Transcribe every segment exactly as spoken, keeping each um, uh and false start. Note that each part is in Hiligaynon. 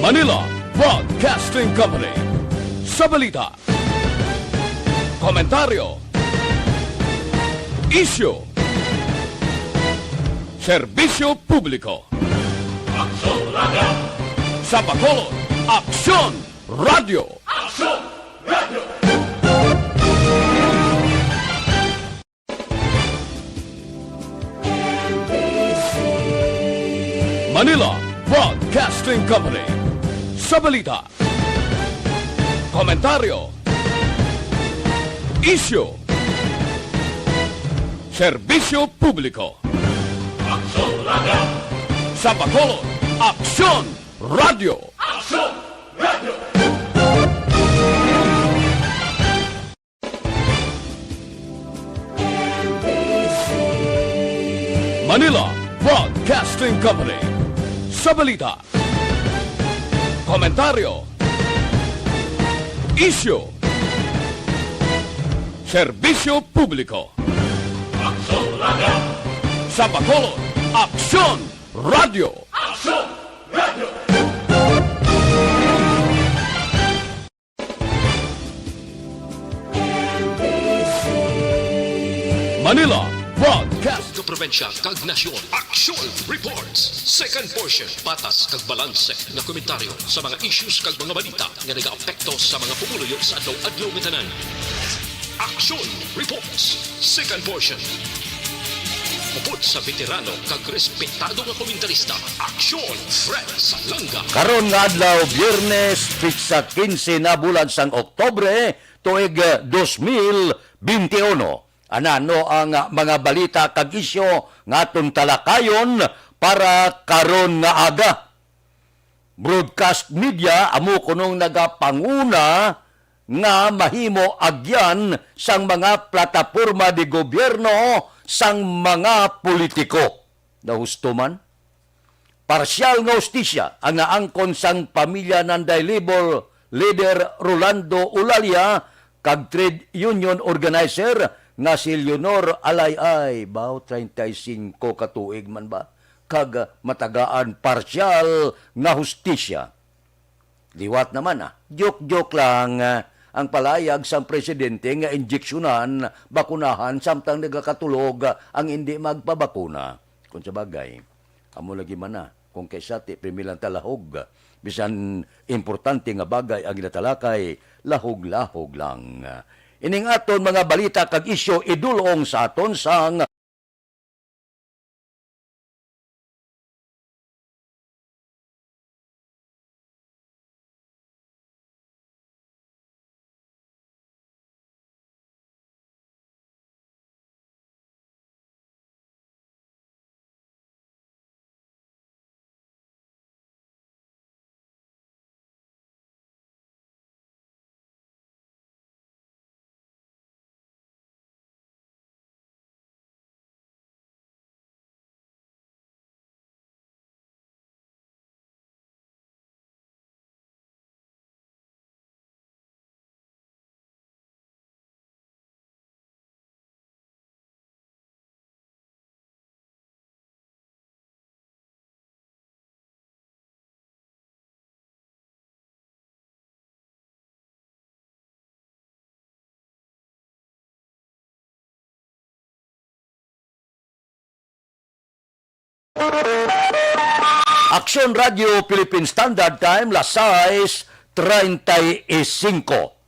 Manila Broadcasting Company. Sa balita, komentaryo, isyu, serbisyo publiko. Aksyon Radio. Sa Bacolod, Aksyon Radio. Aksyon Radio. Manila Broadcasting Company. Sa balita, komentaryo, isyu, serbisyo publiko. Aksyon Radio. Sa Bacolod, Aksyon Radio. Aksyon Radio. Manila Broadcasting Company. Sa balita, komentaryo, isyu, serbisyo publiko. Aksyon Radio. Sa Bacolod, Aksyon Radio. Aksyon Radio. Manila Broadcast. Sa probinsya kag nasyon, Aksyon Reports. Second portion, patas kag balanse nga komentaryo sa mga issues kag mga balita nga nagaapekto sa mga pumuluyo sa adlaw-adlaw nga tanan. Aksyon Reports, second portion. Upod sa veterano kag respetado nga komentarista, Aksyon Fred Salanga. Karon nga adlaw, Biyernes, pitsa kinse na bulan sang Oktubre, tuig, eh, dos mil binte uno. Anano ang, ah, mga balita kag isyu nga aton talakayon para karon nga aga? Broadcast media amo kunong nagapanguna nga mahimo agyan sang mga plataporma de gobyerno sang mga politiko. Nahusto man? Parsyal nga hustisya ang naangkon sang pamilya nanday labor leader Rolando Olalia kag trade union organizer nga si Leonor Alayay, baw treinta y cinco ka tuig man ba, kag matagaan parsyal nga hustisya. Liwat naman, ah. Joke-joke lang, ah, ang palayag sang presidente nga injeksyonan, bakunahan, samtang nagakatulog, ah, ang hindi magpabakuna. Kung sa bagay, amo lagi man na, kung kay sati, pirmi lang talahog. Bisan importante nga bagay ang ginatalakay, lahog-lahog lang. Ining aton mga balita kag isyu idulong sa aton sang Aksyon Radio Philippine Standard Time, las sais treinta y cinco.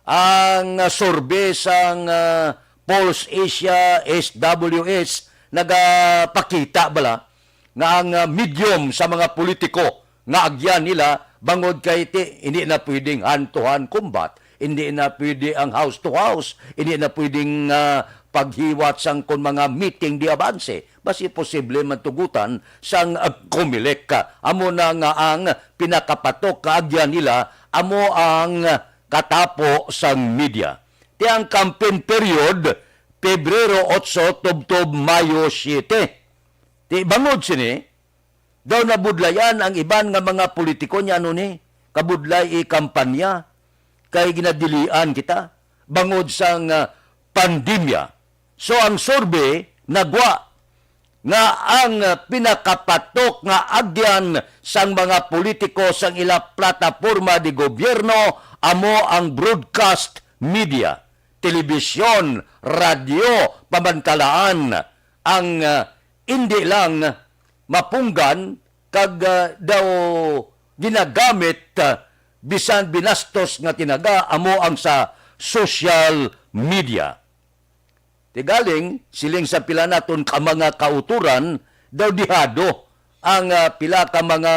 Ang survey sang, ah, Pulse Asia S W S nagapakita bala nga ang, ah, medium sa mga politiko nga agyan nila bangod kay ti, hindi na pwedeng hand-to-hand combat, hindi na pwede ang house-to-house, hindi na pwedeng, ah, paghiwat sang kon mga meeting de avance. Basi posible man tugutan sang, ah, Comelec. Amo na nga ang pinakapatok kaagyan nila, amo ang katapo sang media. Ti ang campaign period, Pebrero otso tubtob Mayo siete. Ti bangod sini, daw nabudlayan ang iban nga mga politiko niya, ano ni, kabudlay i kampanya, kay ginadilian kita bangod sang, ah, pandemya. So, ang survey nagwa nga ang pinakapatok nga agyan sang mga politiko sang ila plataporma de gobyerno amo ang broadcast media, telebisyon, radyo, pamantalaan, ang, ah, indi lang mapunggan kag, ah, daw ginagamit, ah, bisan binastos nga tinaga amo ang sa social media. Tigaling, siling sa pila naton ka mga kauturan, daw dihado ang, ah, pila ka mga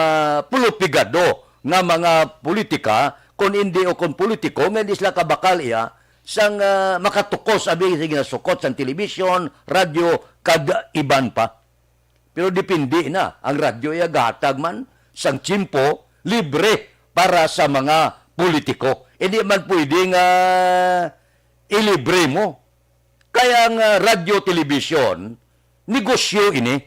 pulupigado nga mga politika, kon indi o kon politiko, nga hindi sila kabakal iya sang, ah, makatukos abi sa ginasukot sang telebisyon, radyo, kag iban pa. Pero depende na, ang radyo iya gahatag man sang tiyempo libre para sa mga politiko. Hindi man pwede nga ilibre mo. Kay ang, ah, radyo, telebisyon, negosyo ini.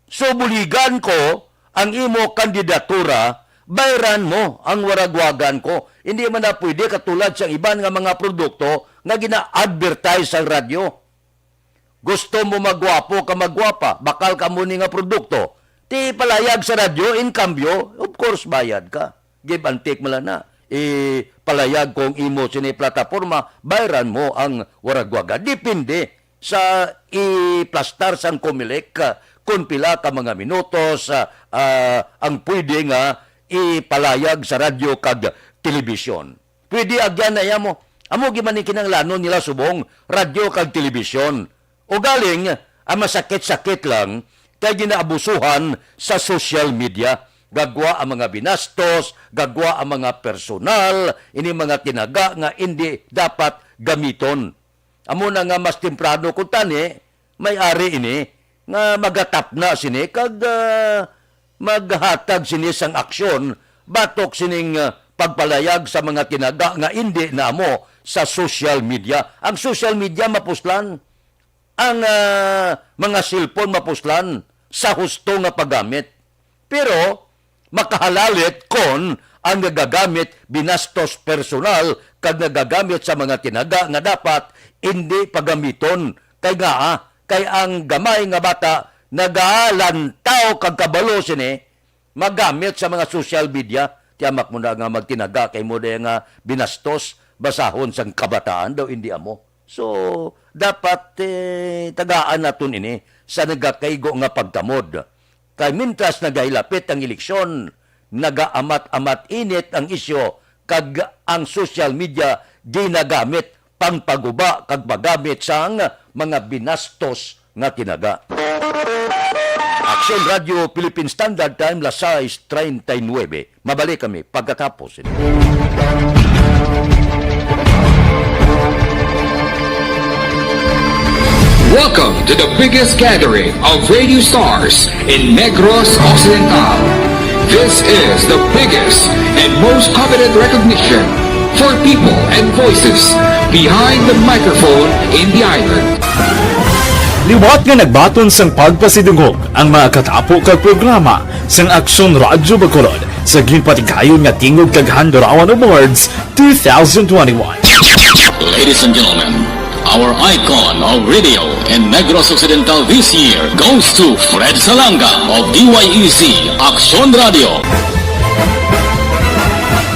So, buligan ko ang imo kandidatura, bayran mo ang waragwagan ko. Hindi man na pwede katulad sang iban nga mga produkto nga gina-advertise sang radyo. Gusto mo magwapo ka magwapa, bakal ka mo ni nga produkto. Ti palayag sa radyo, in cambio, of course, bayad ka. Give and take man lang na. Ipalayag kong imo sini plataporma, bayran mo ang waragwaga. Depende sa iplastar sang Comelec, ah, kung pila ka mga minutos, ah, ah, ang pwede nga ipalayag sa radyo kag telebisyon. Pwede agyan na iya mo. Amo gyud man ni kinahanglanon nila subong, radyo kag telebisyon. Ugaling, ang masakit-sakit lang kay ginaabusuhan sa social media. Gagwa ang mga binastos, gagwa ang mga personal, ini mga tinaga nga indi dapat gamiton. Amo na nga mas temprano kuntani, may ari ini nga magatapna sini kag, ah, maghatag sini sang aksyon batok sining, ah, pagpalayag sa mga tinaga nga indi na amo sa social media. Ang social media mapuslan, ang, ah, mga cellphone mapuslan sa husto nga paggamit. Pero makahalalit kon ang nagagamit binastos personal kag nagagamit sa mga tinaga nga dapat indi pagamiton. Kay ngaa? Kay ang gamay nga bata nagalantaw kag kabalo sini magamit sa mga social media. Tiyamak mo na nga magtinaga kay mo diay nga binastos, basahon sang kabataan daw indi amo. So, dapat, eh, tagaan naton ini sa nagakaigo nga pagtamod. Kay mintras nagahilapit ang eleksyon, nagaamat-amat init ang isyu, kag ang social media ginagamit pangpaguba kag paggamit sang mga binastos nga tinaga. Aksyon Radio Philippine Standard Time, las sais treinta y nueve. Mabalik kami pagkatapos sini. Welcome to the biggest gathering of radio stars in Negros Occidental. This is the biggest and most coveted recognition for people and voices behind the microphone in the island. Liwat nga nagbaton sang pagpasidungog ang mga katapo kag programa sang Aksyon Radyo Bacolod sa ginpatigayon nga Tingog kag Handurawan Awards two thousand twenty-one. Ladies and gentlemen, our icon of radio in Negros Occidental this year goes to Fred Salanga of D Y E Z Aksyon Radio.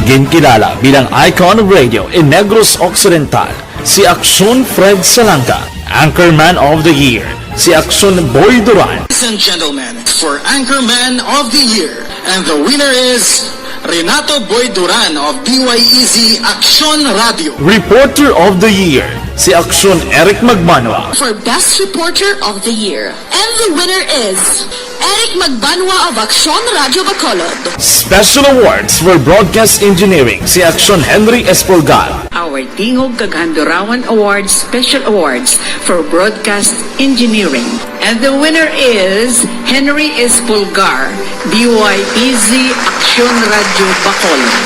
Ginkilala bilang icon of radio in Negros Occidental si Aksyon Fred Salanga, Anchorman of the Year si Aksyon Boy Duran, Ladies and gentlemen, for Anchorman of the Year, and the winner is Renato Boy Duran of D Y E Z Aksyon Radio. Reporter of the Year si Aksyon Eric Magbanwa. For Best Reporter of the Year, and the winner is Eric Magbanwa of Aksyon Radio Bacolod. Special Awards for Broadcast Engineering si Aksyon Henry Espolgar. Our Tingog kag Handurawan Awards Special Awards for Broadcast Engineering. And the winner is Henry Espolgar, D Y E Z Aksyon Radio Bacolod.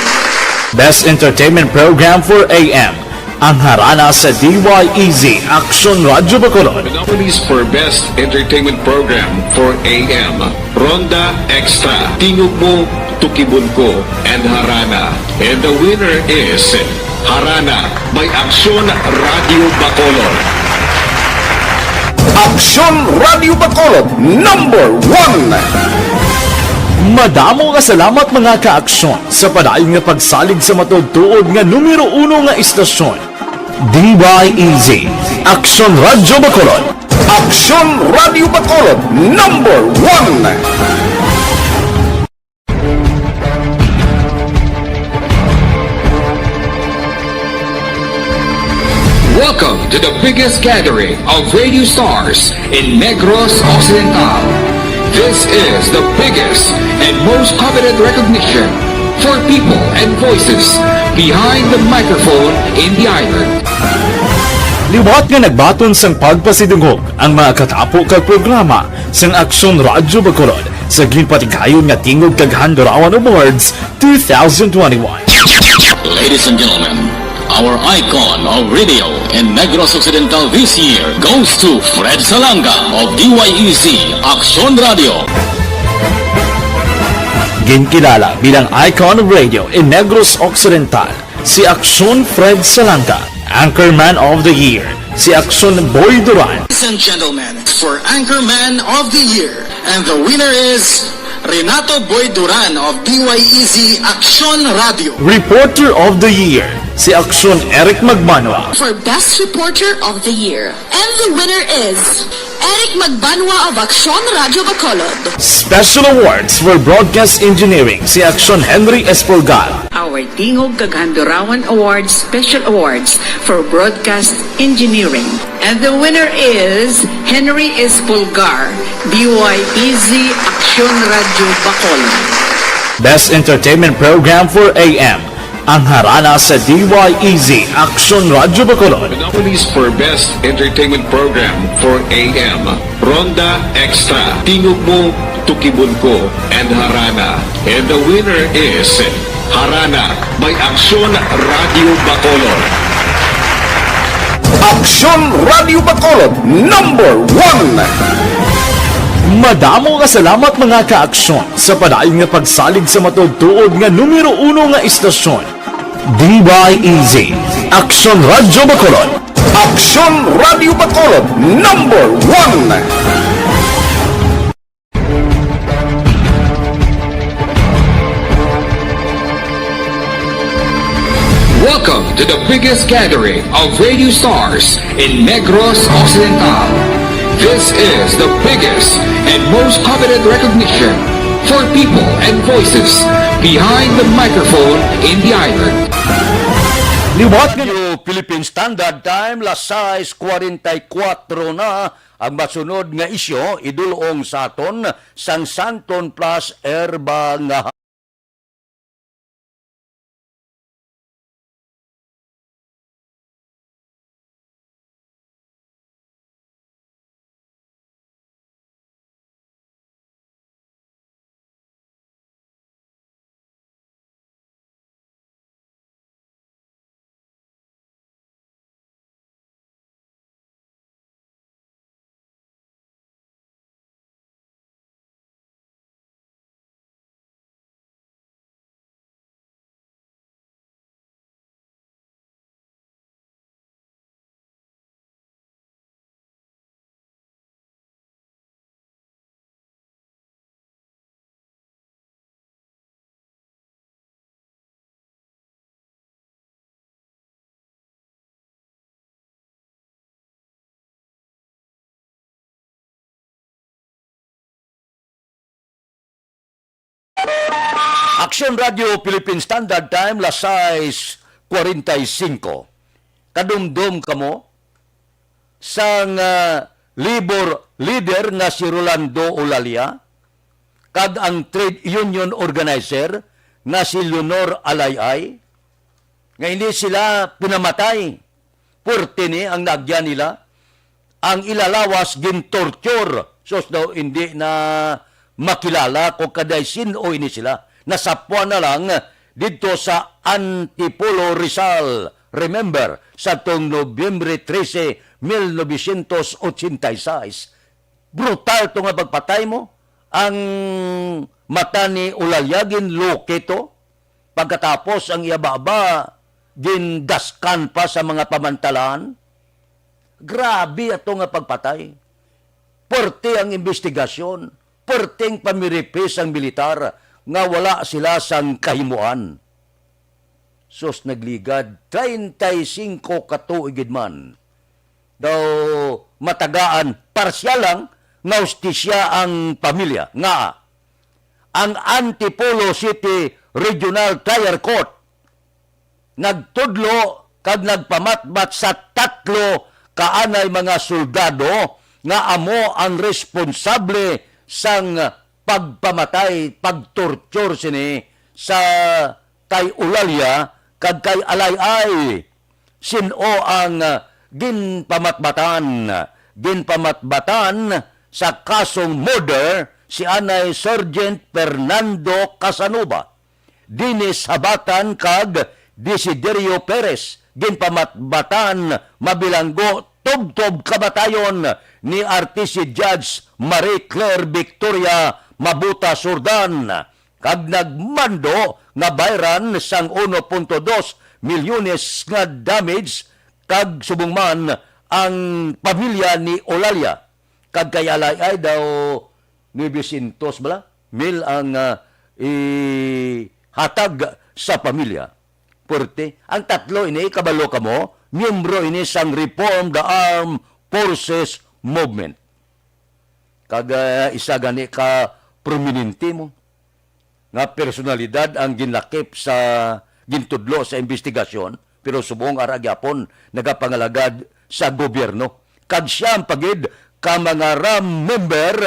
Best Entertainment Program for A M, ang Harana sa D Y E Z Aksyon Radio Bacolod. The nominees for Best Entertainment Program for A M, Ronda Extra, Tingog Mo, Tukibon Ko, and Harana. And the winner is Harana by Aksyon Radio Bacolod. Aksyon Radio Bacolod, number one. Madamo nga salamat, mga ka-aksyon, sa padayon nga pagsalig sa matuod-tuod nga numero uno nga istasyon. D Y E Z, Aksyon Radio Bacolod. Aksyon Radio Bacolod, number one. Welcome to the biggest gathering of radio stars in Negros Occidental. This is the biggest and most coveted recognition for people and voices behind the microphone in the island. Liwat nga nagbaton sang pagpasidungog ang mga katapo kag programa sang Aksyon Radyo Bacolod sa ginpatigayon nga Tingog kag Handurawan Awards two thousand twenty-one. Ladies and gentlemen, our icon of radio in Negros Occidental this year goes to Fred Salanga of D Y E Z Aksyon Radio. Ginkilala bilang icon of radio in Negros Occidental si Aksyon Fred Salanga, Anchorman of the Year si Aksyon Boy Duran. Ladies and gentlemen, for Anchorman of the Year, and the winner is Renato Boy Duran of D Y E Z Aksyon Radio. Reporter of the Year si Aksyon Eric Magbanwa. For Best Reporter of the Year, and the winner is Eric Magbanwa of Aksyon Radio Bacolod. Special Awards for Broadcast Engineering si Aksyon Henry Espolgar. Our Tingog kag Handurawan Awards Special Awards for Broadcast Engineering. And the winner is Henry Espolgar, D Y E Z Aksyon Radio Bacolod. Best Entertainment Program for A M, ang harana sa D Y E Z Aksyon Radio Bacolod. The nominees for Best Entertainment Program for A M, Ronda Extra, Tingog Mo, Tukibon Ko, and Harana. And the winner is Harana by Aksyon Radio Bacolod. Aksyon Radio Bacolod, number one. Madamo nga salamat, mga ka-aksyon, sa padayon nga pagsalig sa matuod-tuod nga numero uno nga istasyon. D Y E Z, Aksyon Radio Bacolod. Aksyon Radio Bacolod, number one. Welcome to the biggest gathering of radio stars in Negros Occidental. This is the biggest and most coveted recognition for people and voices behind the microphone in the island. Liwat nga Philippine Standard Time, las sais cuarenta y cuatro na. Ang masunod nga isyu, idulong sa aton sang Santon Plus Herba nga Aksyon Radio Philippine Standard Time, las sais cuarenta y cinco. Kadumdom kamo sang, ah, labor leader nga si Rolando Olalia kag ang trade union organizer nga si Leonor Alayay, nga hindi sila pinamatay. Puwerte ni ang naagyan nila. Ang ila lawas gintorture. Sus, daw hindi na makilala kung kaday sin-o ini sila. Nasapwan na lang didto sa Antipolo, Rizal. Remember, sa tong Nobyembre trese, mil novecientos ochenta y seis, brutal to nga pagpatay mo. Ang mata ni Olalia ginluki to. Pagkatapos, ang iya baba gindaskan pa sa mga pamantalan. Grabe ato nga pagpatay. Puwerte ang imbestigasyon, puwerte ang pamiripi sang militar nga wala sila sang kahimuan. Sus, nagligad, treinta y cinco ka tuig gid man. Daw matagaan, parsyal lang, nga hustisya ang pamilya. Nga ang Antipolo City Regional Trial Court nagtudlo kag nagpamatbat sa tatlo ka anay mga soldado nga amo ang responsable sang pagpamatay, pagtorture sini sa kay Eulalia kag kay Alay-ay. Sin-o ang, ah, ginpamatbatan? Ginpamatbatan sa kasong murder si anay Sergeant Fernando Casanova, Dennis Habatan kag Desiderio Perez. Ginpamatbatan mabilanggo tubtob kamatayon ni R T C Judge Marie Claire Victoria Mabuta Sordan, kag nagmando nga bayran sang uno punto dos milyones nga damage, kag subong man ang pamilya ni Eulalia. Kag kay Alay-ay daw nuebe siyentos bala mil ang, ah, ihatag sa pamilya. Puwerte. Ang tatlo ini, kabalo kamo, miyembro ini sang Reform the Armed Forces Movement. Kag, ah, isa gani ka prominente mo nga personalidad ang ginlakip sa gintudlo sa imbestigasyon, pero subong ara gyapon nagapangalagad sa gobyerno. Kag siyam pa gid ka mga RAM member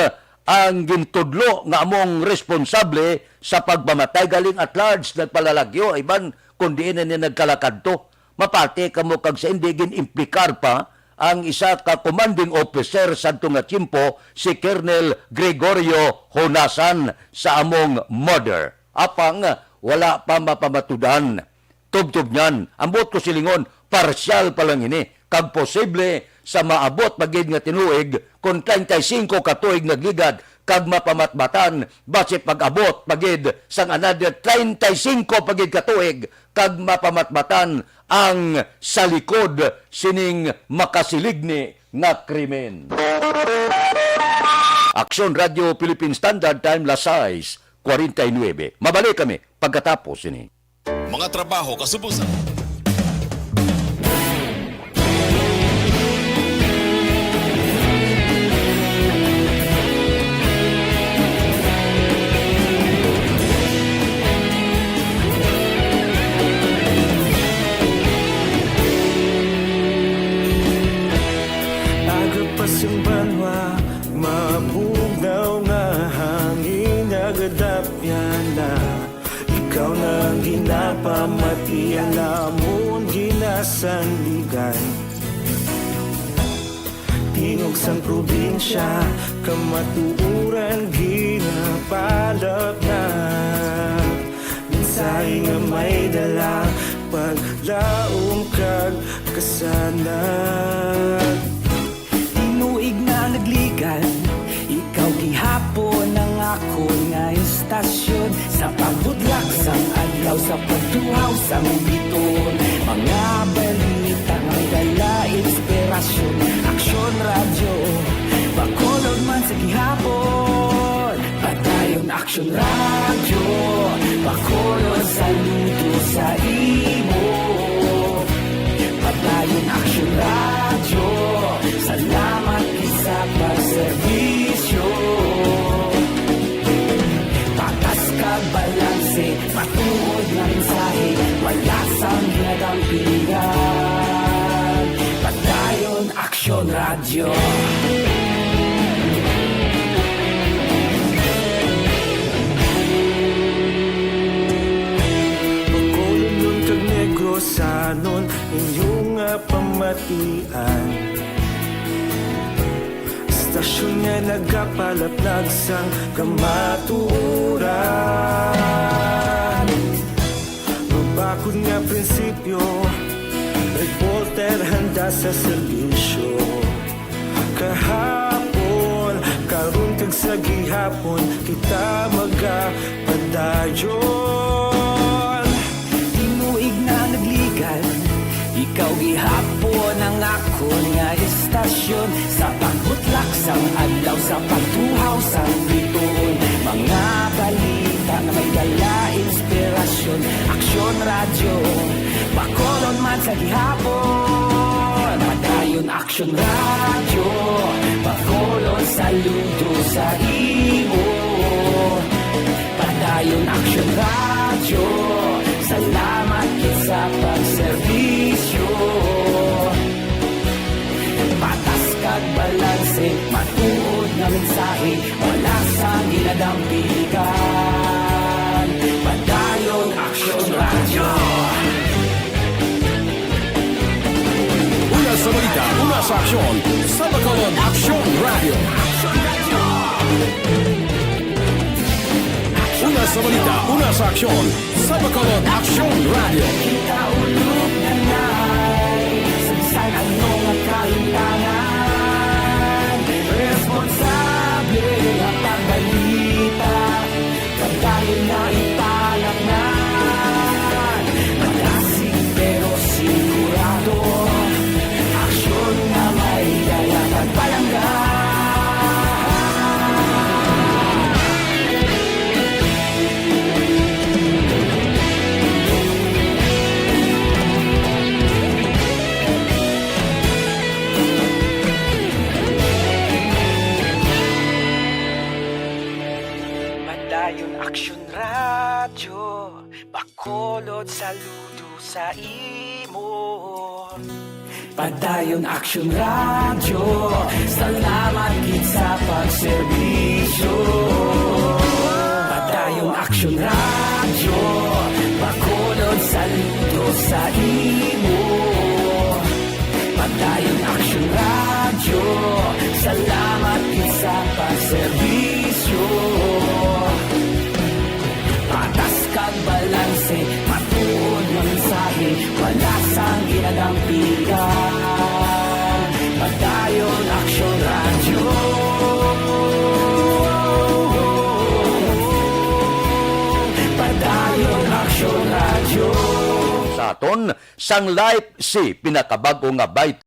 ang gintudlo nga among responsable sa pagpamatay. Galing at large nagpalalagyo, iban kung diin na niya nagkalakad to. Mapati kamo kag sa hindi gin-implikar pa ang isa ka commanding officer sadto nga tiyempo, si Colonel Gregorio Honasan, sa among murder. Apang wala pa mapamatudan. Tubtob niyan, ang buot ko silingon, parsyal pa lang ini, kag posible sa maabot pa gid nga tinuig, kon treinta y cinco ka tuig nagligad, kag mapamatbatan, basi pag-abot pa gid sang another treinta y cinco pa gid ka tuig, kag mapamatbatan ang sa likod sining makasiligni nga krimen. Aksyon Radio Philippine Standard Time, las sais cuarenta y nuebe. Mabalik kami pagkatapos sini. Mga trabaho kasubusan. Aga pa sing banwa, mabugnaw nga hangin, nagadapyan na. Ikaw na ang ginapamati, alamon ginasandigan. Tingog sang probinsya, kamatuoran ginapalapnat. Mensahe nga may dala, paglaom kag kasanag. Tinuig na nagligad, ikaw gihapon ang akon nga istasyon. Sa pagbudlak sang adlaw, sa pagtuhaw sang biton, mga balita nga may dala inspirasyon. Aksyon Radyo, Bacolod man sa gihapon. Padayon Aksyon Radyo, Bacolod, saludo sa imo. Padayon Aksyon Radyo, salamat gid sa pagserbisyo. Patas kag balanse, matuod nga mensahe, wala sang ginadampingan. Padayon Aksyon Radyo. Bacolodnon kag Negrosanon, inyo nga pamatian. Istasyon nga nagapalaplag sang kamatuoran. Mabakod nga prinsipyo, reporter handa sa serbisyo. Kahapon, karon kag sa gihapon, kita magapadayon. Tinuig na nagligad, ikaw gihapon ang akon nga istasyon. Sa pagbutlak Sang adlaw sa pagtuhaw sang bituon, mga balita nga may dala inspirasyon. Aksyon Radyo, Bacolod man sa gihapon. Padayon Aksyon Radyo, Bacolod saludo sa imo. Padayon Aksyon Radyo, salamat gid sa pagserbisyo. Patas kag balanse, matuod nga mensahe, wala sang ginadampigan. Padayon Aksyon Radyo. Una sa balita, una sa aksyon, sa Bacolod Aksyon Radyo. Una sa balita, una sa aksyon, sa Bacolod Aksyon Radyo. Kita ulog na nay, sa bisan ano nga kahimtangan, responsable nga pagbalita, pagdayon na ipalaknan. Malasig pero sigurado, aksyon nga may dala pagpalangga. Padayon Aksyon Radyo, Bacolod saludo sa imo. Padayon Aksyon Radyo, salamat gid sa pagserbisyo. Padayon Aksyon Radyo, Bacolod saludo sa imo. Padayon Aksyon Radyo, salamat gid sa pagserbisyo. Patas kag balanse, matuod nga mensahe, wala sang ginadampigan. Padayon Aksyon Radyo. Padayon Aksyon Radyo. Sa aton, sang Life C, pinakabag-o nga bite.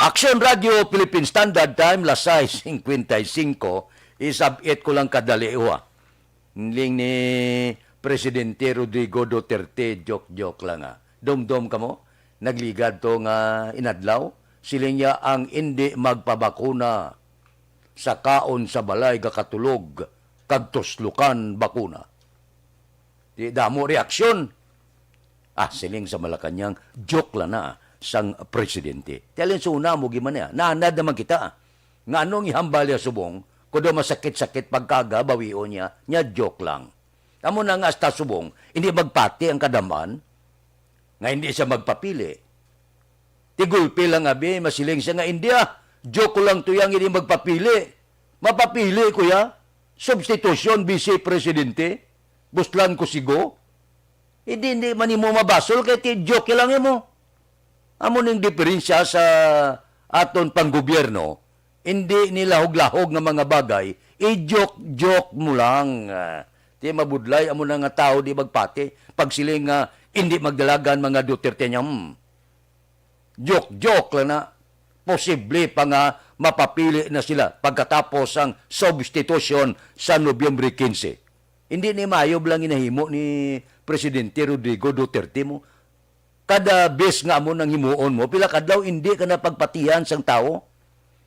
Aksyon Radio Philippine Standard Time, las sais cincuenta y cinco, isab-it ko lang kadali, uha. Ning ni Presidente Rodrigo Duterte, joke-joke lang, ah. Dumdom kamo? Nagligad to nga inadlaw, siling niya ang indi magpabakuna sa kaon sa balay gakatulog kag tuslokan bakuna. Di damo reaksyon. Ah, siling sa Malacañang, joke lang na sang presidente. Ti alin sa una mo giman niya, naanad naman kita. Nga anong ihambal niya subong, kudo masakit-sakit pagkaga, bawion niya, niya joke lang. Amo na nga hasta subong, hindi magpati ang kadam-an, nga hindi siya magpapili. Ti gulpi lang abi, masiling siya nga, "India, joke ko lang to yang hindi magpapili." Mapapili ko ya. Substitution, Vice Presidente. Buslan ko sigo. Hindi, hindi man nimo mabasol kay ti joke lang mo. Amo ning diferensya sa aton panggobyerno. Hindi ni lahog-lahog nga mga bagay, i-joke-joke mo lang. Ah, ti mabudlay amo na nga tawo di magpati. Pagsiling nga, hindi magdalagan mga Duterte niya, hmm. Joke-joke lang na. Posible pa nga mapapili na sila pagkatapos ang substitution sa Nobyembre quince. Hindi ni maayo lang ginahimo ni Presidente Rodrigo Duterte mo. Kada bes nga amo nang himuon mo, pila kadlaw hindi ka na pagpatihan sang tawo.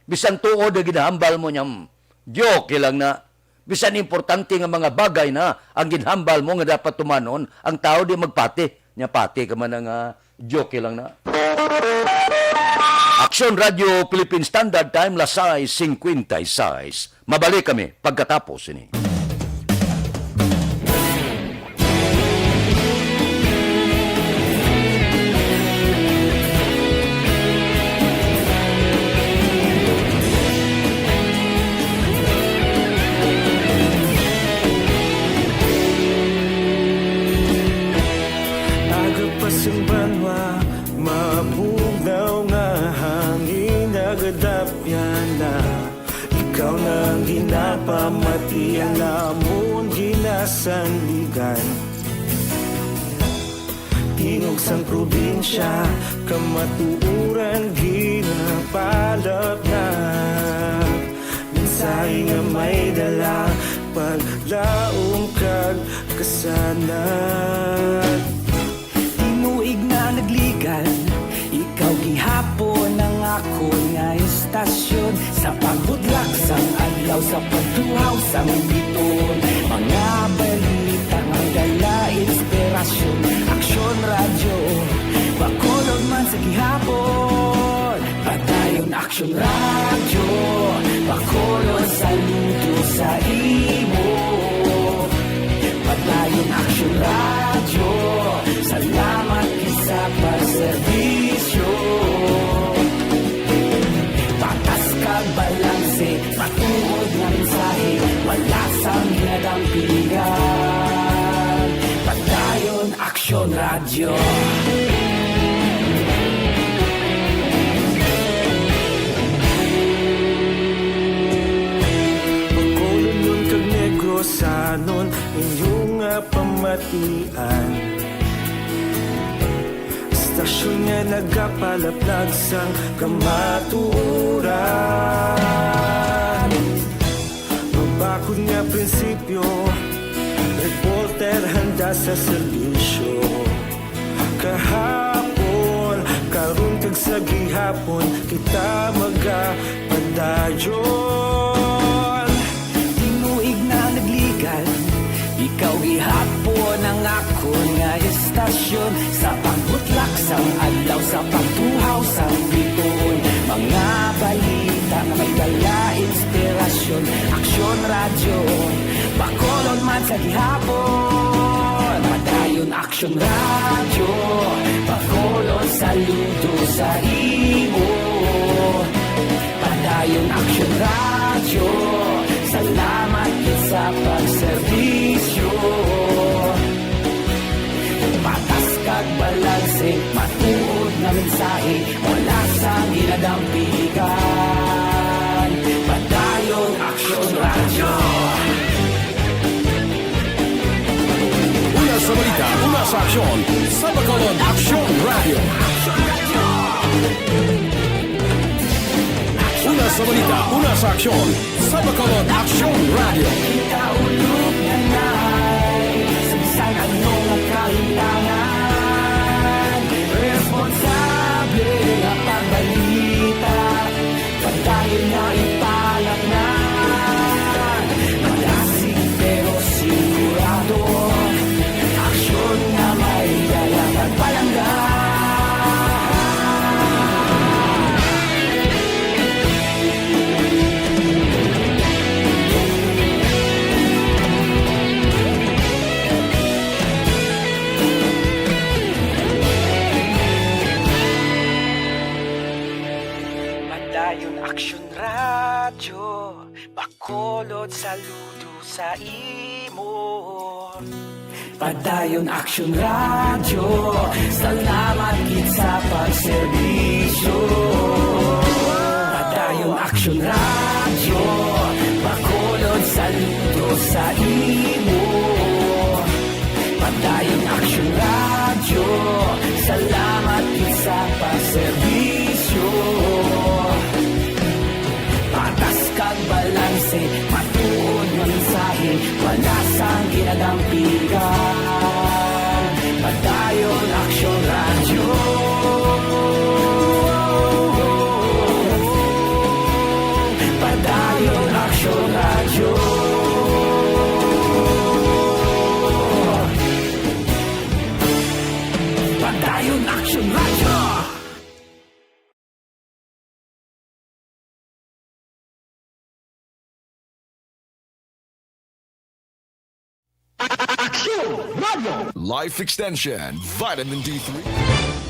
Bisan tuod nga ginahambal mo niya, hmm, joke lang na. Bisan importante nga mga bagay na ang ginhambal mo nga dapat tumanon, ang tao di magpati. Nya pati ka man nga, ah, joke lang na. Aksyon Radio Philippine Standard Time, las sais cincuenta y seis. Mabalik kami pagkatapos ini. Aga pa sang banwa, mabugnaw nga hangin, nagadapyan na. Ikaw na ang ginapamati, ang amon ginasandigan. Tingog sang probinsya, kamatuoran ginapalapnap. Mensahe nga may dala, paglaom kag kasanag. Tinuig na nagligan, ikaw gihapon ang akon nga istasyon. Sa pagbutlak sang adlaw, sa pagtuhaw sang bituon, mga balita nga dala inspirasyon. Aksyon Radyo, Bacolod man sa gihapon. Padayon Aksyon Radyo, Bacolod, saludo sa imo. Padayon Aksyon Radyo, salamat gid sa pagserbisyo. Patas kag balanse, matuod nga mensahe, wala sang ginadampigan. Padayon Aksyon Radyo. Bacolodnon kag Negrosanon, inyo nga pamatian. Istasyon nga nagapalaplag sang kamatuoran. Mabakod nga prinsipyo, reporter handa sa serbisyo. Kahapon, karon kag sa gihapon, kita magapadayon. Tinuig na nagligan, ikaw gihapon ang akon nga istasyon. Sa pagbutlak sang adlaw, sa pagtuhaw sang bituon, mga balita nga may dala inspirasyon. Aksyon Radyo, Bacolod man sa gihapon. Padayon Aksyon Radyo, Bacolod, saludo sa imo. Padayon Aksyon Radyo, salamat gid sa pagserbisyo. Patas kag balanse, matuod nga mensahe, wala sang ginadampigan. Padayon Aksyon Radyo. Una sa balita, una sa aksyon, sa Bacolod Aksyon Radyo. Una sa balita, una sa aksyon, sa Bacolod Aksyon Radyo. Kita ulog na nai, sa bisan ano nga kalintangan, responsable nga pagbalita. Padayon nga ipalapngan, malasig pero sigurado, aksyon nga may dala kag palangga. Padayon Aksyon Radyo, Bacolod, saludo sa imo. Padayon Aksyon Radyo, salamat gid sa pagserbisyo. Padayon Aksyon Radyo, Bacolod, saludo sa imo. Padayon Aksyon Radyo, salamat gid sa pagserbisyo. Patas kag balanse, matuod nga mensahe, wala sang ginadampigan. Padayon Aksyon Radyo. Radyo. Padayon Action Radyo. Action Radyo. Life Extension, Vitamin D three.